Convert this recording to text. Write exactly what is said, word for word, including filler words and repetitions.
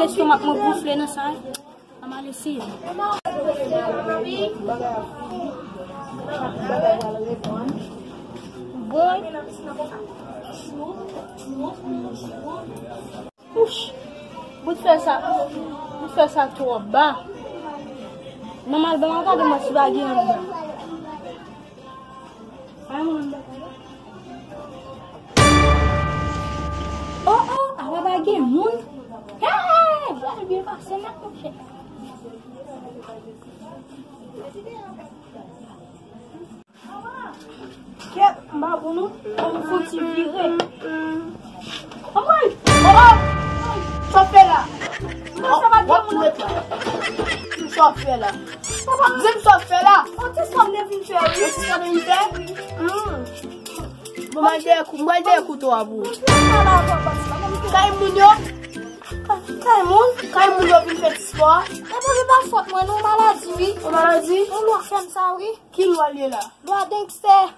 Estomak mwen gonfle nan sa. An m al eseye. Bon. Ouch. Bout fè sa. Bout fè sa twò ba. Nòmal ban m gade mwen si pa gen anndan. Pa gen moun anndan. Oh, oh, apa pa gen moun? Hey, pral byen pase nèt, monchè. Kèt, m pa pou nou, m fouti vire. Anmwey! Oh, oh! Sa w fè la? Non, sa pa gen moun. Sa w fè la? Di m sa w fè la? On ti sòm de vin fè, wi. On ti sòm de vin fè? Hmm. Bon, mwen de kou, mwen de kouto a pou ou. Kay moun yo? Kay moun? Kay moun yo vin fè ti spò? E pa, se pa fòt mwen, non, maladi, wi. Yon maladi? Yon lwa fè m sa, wi. Ki lwa l ye la? Lwa Dexter.